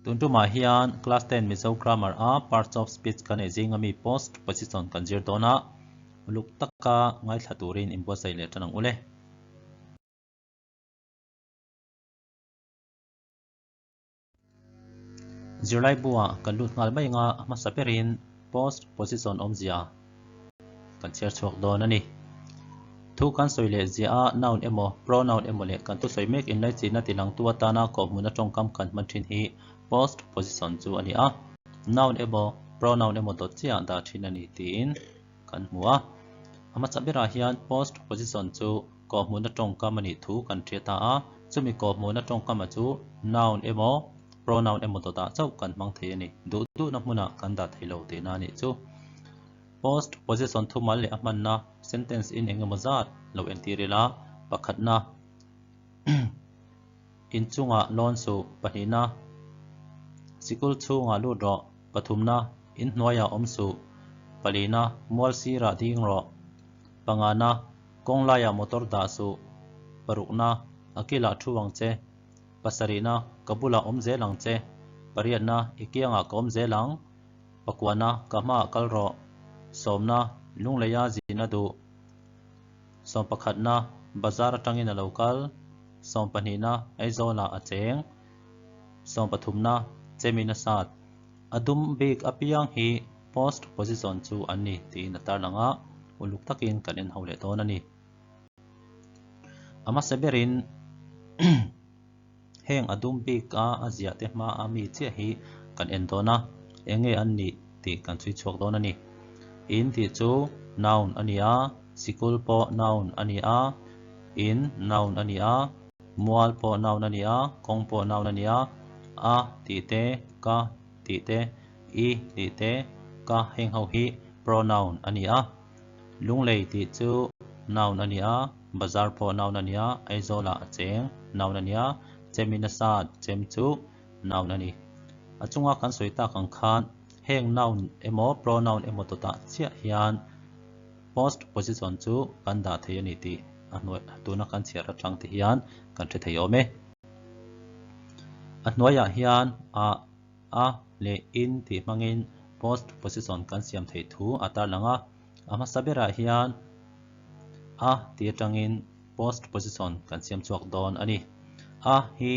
Tun tumah hian Class 10 Mizo Grammar a Parts of Speech kan ei zinga mi Post Position kan zir dawn a, uluk taka ngaithla turin inbuatsaih leh tan ang ule. Zirlai buah kan lut nghal mai anga a hmasa berin Post Position awmzia kan chhiar chhuak dawn a ni. Thu kan sawi leh ziah a, noun emaw, pronoun emaw leh kan thusawi mek inlaichinna tilangtu atana kawhhmuna tawngkam kan hman thin hi post position chu a ni a. Noun emaw, pronoun emaw dawt chiah dah thin a ni tiin kan hmu a. A hmasa berah hian post position chu kawhhmuna tawngkam a nih thu kan hria ta a, chumi kawhhmuna tawngkama chu noun emaw, pronoun emaw dawtah chauh kan hmang thei a ni. Duh duhna hmunah kan dah thei lo tihna a nih chu. Post position thumal leh a hmanna sentence in eng emaw zat lo entir ila, pakhatna, inchungah lawn suh, pahnihna, sikul chhungah lut rawh, pathumna, inhnuaiah awm suh, palina, mual sirah ding rawh, pangana, kawng laiah motor dah suh, parukna, a kilah thu ang che, pasarihna, ka bulah awm zel ang che, pariatna, i kiangah ka awm zel ang. Pakuana, ka hmaah kal rawh. Sawmna, Lungleia zin a duh. Sawmpakhatna, Bazar atangin a lo kal. Sawmpahnihna, Aizawlah a cheng. Sawmpathumna, Chemin a sat. A dum bik apiang hi post position chu an ni tiin a tarlang a, uluk takin kan en ho leh dawn a ni. A hmasa berin Heng a dum bik a a ziah te hma a mi chiah hi kan en dawn a, eng nge an nih tih kan chhui chhuak dawn a ni. In tih chu noun a ni a, sikul pawh noun a ni a, in noun a ni a, mual pawh noun a ni a, kawng pawh noun a ni a, a tih te, ka tih te, i tih te, ka heng ho hi pronoun a ni a. Lunglei tih chu noun a ni a, bazar pawh noun a ni a, Aizawlah a cheng noun a ni a, chemin a sat chem chu noun a ni. A chunga kan sawi tak ang khan heng noun emaw pronoun emaw tawtah chiah hian post position chu kan dah thei a ni tih a hnuai tuna kan chhiar atang te hian kan hre thei awm e. A hnuaiah hian a a leh in tih hmangin post position kan siam theih thu a tarlang a, a hmasa berah hian a tih atangin post position kan siam chhuak dawn a ni. A hi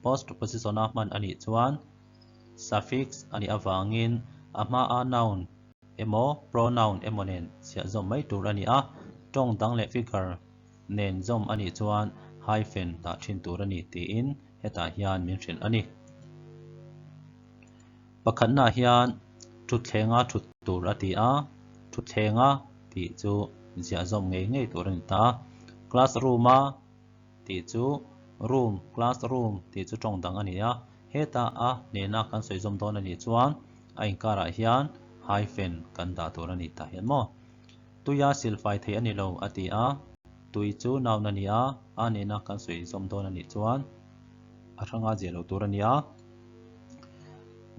post position a hman a nih chuan suffix a nih avangin a hmaa noun emaw pronoun emaw nen chhiah zawm mai tur a ni a, tawng dang leh figure nen zawm a nih chuan hyphen dah thin tur a ni tiin hetah hian min hrilh a ni. Pakhatnaah hian thutthleng-a thut tur a ti a, thutthleng-a tih chu ziah zawm ngei ngei tur a ni ta. Classroom-a tih chu room, classroom tih chu tawng dang a ni a, heta a nena kan sawi zawm dawn a nih chuan a inkarah hian hyphen kan dah tur a ni tah hian maw. Tuia silfai theih a ni lo a ti a, tui chu noun a ni a, a nena kan sawi zawm dawn a nih chuan a hranga ziah loh tur a ni a,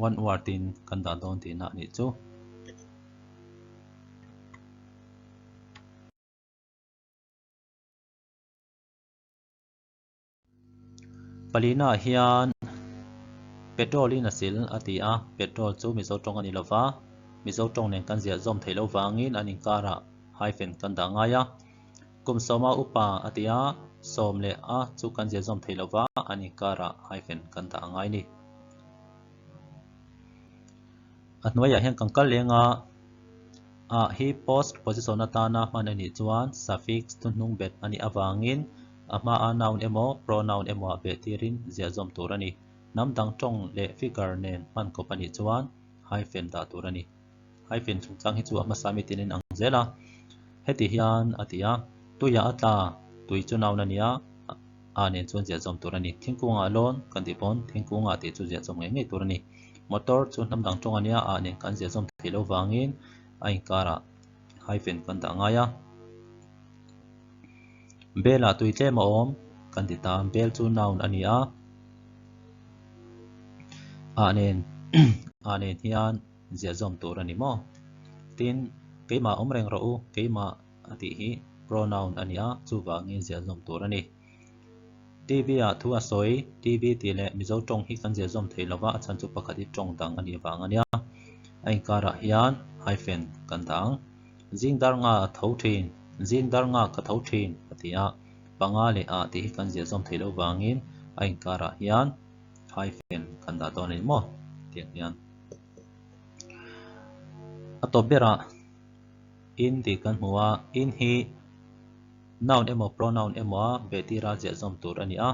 one word in kan dah dawn tihna a nih chu. Palina ah hian petrol in a sil a ti a, petrol chu Mizo tawng a ni lova, Mizo tawng nen kan ziah zawm theih loh vangin an inkarah hyphen kan dah ngai a. Kum sawma upa a ti a, sawm leh a chu kan ziah zawm theih lova, an inkarah hyphen kan dah ngai a ni. A hnuaiah hian kan kal leng a, ah hi post position atana hman a nih chuan suffix thuhnung bet a nih avangin A hmaa noun emaw pronoun emaw ah beh tirin ziah zawm tur a ni. Hnam dang tawng leh figure nen hman kawp a nih chuan hyphen dah tur a ni. Hyphen chungchang hi chu a hmasa mi tinin ang zel a. Heti hian a ti a, tuiah a tla, tui chu noun a ni a, a nen chuan ziah zawm tur a ni. Thingkungah lawn kan tih pawn thingkungah tih chu ziah zawm ngei ngei tur a ni. Motor chu hnam dang tawng a nia, a nen kan ziah zawm theih loh vangin a inkarah hyphen kan dah ngai a. Bel ah tui tlem a awm kan ti ta, bel chu noun a ni a, ah nen ah nen hian ziah zawm tur a ni maw? Tin, keimah awm reng rawh u, keimah a tih hi pronoun a ni a, chuvangin ziah zawm tur a ni. TV ah thu a sawi, TV tih leh Mizo tawng hi kan ziah zawm thei lova, a chhan chu pakhat hi tawng dang a nih vang a nia. A inkarah hian hyphen kan dah ang. Zing dar nga a tho thin, zing dar nga ka tho thin a ti a, panga leh ah tih hi kan ziah zawm thei lo vangin a inkarah hian hyphen kan dah dawn a ni maw tiang hian. A tawp berah in tih kan hmu a, in hi noun emaw pronoun emaw a behtira ziah zawm tur a ni a.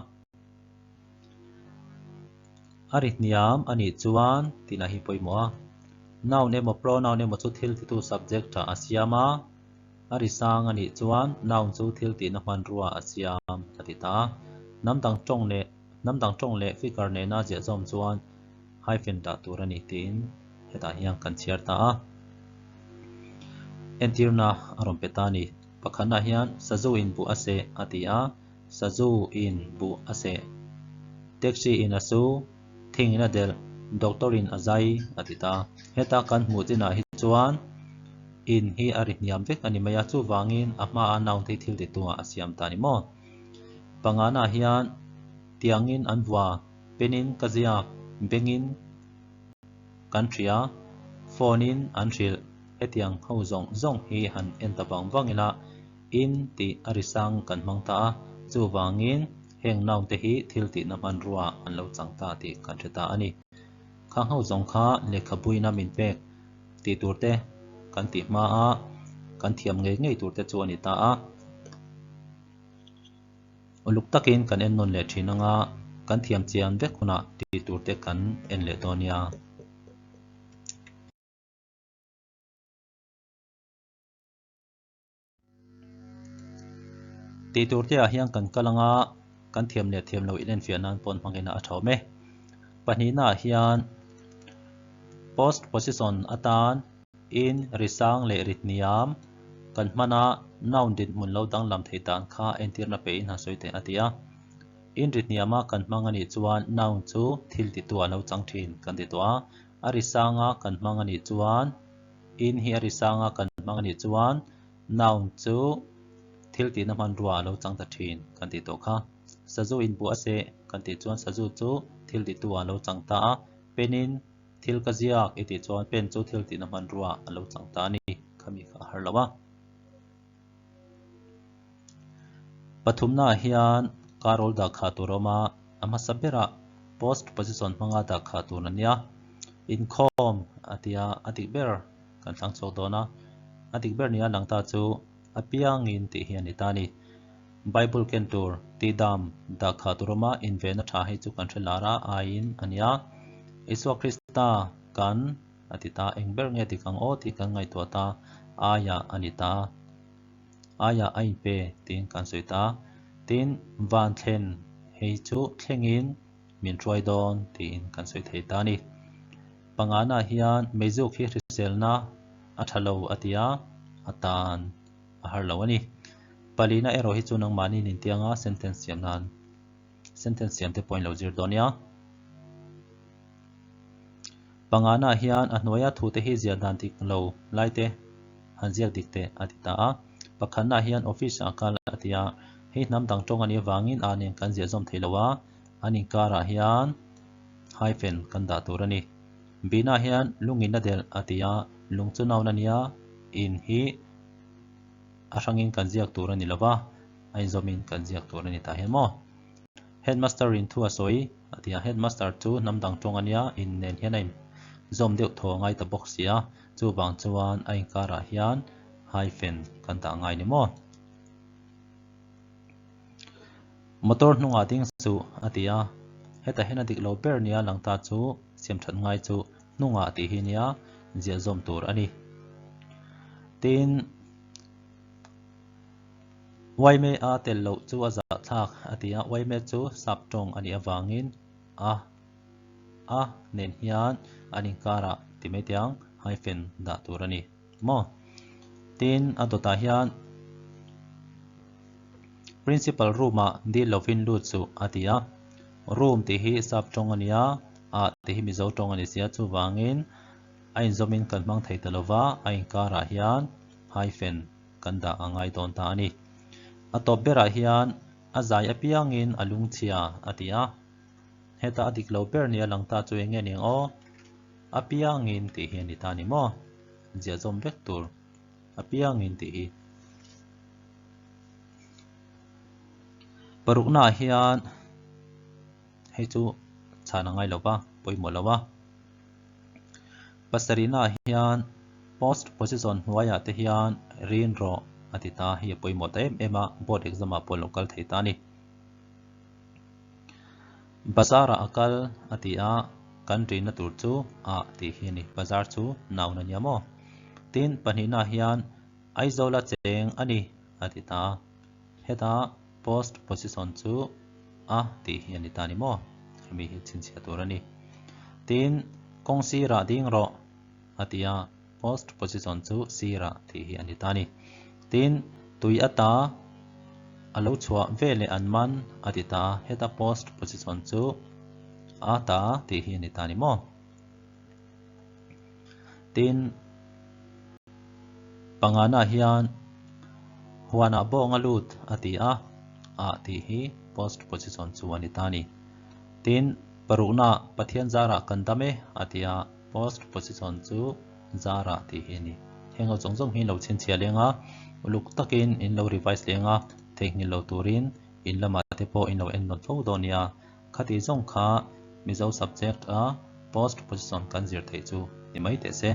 A ri hniam a nih chuan tih lah hi pawimawh a. Noun emaw pronoun emaw chu thil titu subject tha a siam a, a ri sang a nih chuan noun chu thil tihna hmanrua a siam a ti ta a. Hnam dang tawng leh hnam dang tawng leh figure nena ziah zawm chuan hyphen dah tur a ni tiin hetah hian kan chhiar ta a. Entirna a rawn pe ta a ni. Pakhatnaah hian sazu in buh a seh a ti a. Sazu in buh a seh. Taxi in a su, thing in a delh, doctor in a zai a ti ta. Heta kan hmuh chinah hi chuan in hi a ri hniam vek a ni mai a, chuvangin a hmaa noun hi thil titu ah a siam ta a ni maw? Pangana hian tiangin an vua, pen in ka ziak, bengin kan hria, phone in an hrilh, hetiang ho zawng zawng hi han en ta vang vang ila, In tih a ri sang kan hmang ta a, chuvangin heng noun te hi thil tihna hmanrua an lo chang ta tih kan hre ta a ni. Khang ho zawng kha lehkhabuina min pek tih tur te kan tih hma a, kan thiam ngei ngei tur te chu a ni ta a. Uluk takin kan en nawn leh thin anga kan thiam chian vek hunah tih tur te kan en leh dawn nia. Tih tur te ah hian kan kal anga kan thiam leh thiam loh inenfiah nan pawn hmangin a tha awm e. Pahnihna ah hian post position atan in ri sang leh ri hniam kan hman a noun dinhmun lo danglam thei dan kha entirna pe in han sawi teh a ti a. In ri hniam a kan hmang anih chuan noun chu thil titu a lo chang thin kan ti tawh a, a ri sang a kan hmang anih chuan In hi a ri sang a kan hmang anih chuan noun chu thil tihna hmanrua a lo chang ta thin kan tih tawh kha. Sazu in buh a seh kan tih chuan sazu chu thil tihtu ah a lo chang ta a, pen in thil ka ziak i tih chuan pen chu thil tihna hmanrua a lo chang ta a ni. Khami kha a har lo a. Pathumna ah hian karawl dah khah tur a awm a, a hmasa berah post position hmanga dah khah tur a nia. Inkhawm a tia a dik ber kan thlang chhuak dawn a, a dik ber nia lang ta chu a piangin tih hi a ni ta a ni. Bible ken tur tihdam dah khah tur awma invenna tha hi chu kan hre lar a aiin a nia. Isua Krista kan a ti ta, eng ber nge dik ang aw tih kan ngaihtuah ta aiah a ni ta. Aiah a inpe tiin kan sawi ta. Tin, van thlen hei chu thlengin min hruai dawn tiin kan sawi thei ta a ni. Pangana hian meizuk hi hriselna a tha lo a ti a, a tan a har lo a ni. Palina erawh hi chu nangmahni nin tianga sentence siam nan sentence siam te pawh in lo zir dawn nia. Pangana hian a hnuaia thute hi ziah dan dik lo lai te han ziak dik teh a ti ta a. Pakhatna hian office ah kal a ti a, hei hnam dang tawng a nih avangin a nen kan ziah zawm thei lo a, an inkarah hian hyphen kan dah tur a ni. Bina hian lungin a delh a ti a, lung chu noun a nia, in hi a hrangin kan ziak tur a ni lo va, a inzawmin kan ziak tur a ni tah hian maw. Headmaster in thu a sawi a ti a, headmaster chu hnam dang tawng a nia, in nen hian a inzawm deuh thaw a ngai ta bawk si a, chuvang chuan a inkarah hian hyphen kan dah ngai ni maw. Motor hnungah ding suh a ti a, hetah hian a dik lo ber nia lang ta chu siam that ngai chu hnungah tih hi nia ziah zawm tur a ni. Tin, Uaime a tel loh chu a zahthlak a ti a, Uaime chu sap tawng a nih avangin a a nen hian an inkarah ti mai tiang hyphen dah tur a ni maw. Tin, a dawtah hian Principal room ah dil lovin lut suh a ti a, room tih hi sap tawng a nia, ah tih hi Mizo tawng a ni sia, chuvangin a inzawmin kan hmang thei ta lova, a inkarah hian hyphen kan dah a ngai dawn ta a ni. A tawp berah hian A zai apiangin a lungchhia a ti a. Heta a dik lo ber nia lang ta chu eng nge ni ang aw? Apiangin tih hi a ni ta ni maw? Ziah zawm vek tur apiangin tih hi. Paruknaah hian hei chu chhan a ngai lo va, pawimawh lo a. Pasarihnaah hian post position hnuaiah te hian rin rawh a ti ta hi a pawimawh ta em em a, board exam ah pawh a lo kal thei ta a ni. Bazar ah a kal a ti a, kan rinna tur chu ah tih hi a ni. Bazar chu noun a nia maw? Tin, pahnihnaah hian Aizawl a cheng a ni a ti ta a, heta post position chu a tih hi a ni ta a ni maw? Hemi hi chhinchhiah tur a ni. Tin, kawng sirah ding rawh a ti a, post position chu sirah tih hi a ni ta a ni. Tin, tui ata a lo chhuah veleh an man a ti ta a, heta post position chu a ta tih hi a ni ta a ni maw? Tin, pangana hian huanah bawng a lut a ti a, ah tih hi post position chu a ni ta a ni. Tin, parukna Pathian zarah kan dam e a ti a, post position chu zarah tih hi a ni. Heng ho zawng zawng hi lo chhinchhiah leng a, uluk takin in lo revise leng a, theihnghilh lo turin in lamah te pawh in lo en nawn fo dawn nia. Khati zawng kha Mizo subject a post position kan zir theih chu ni mai teh se.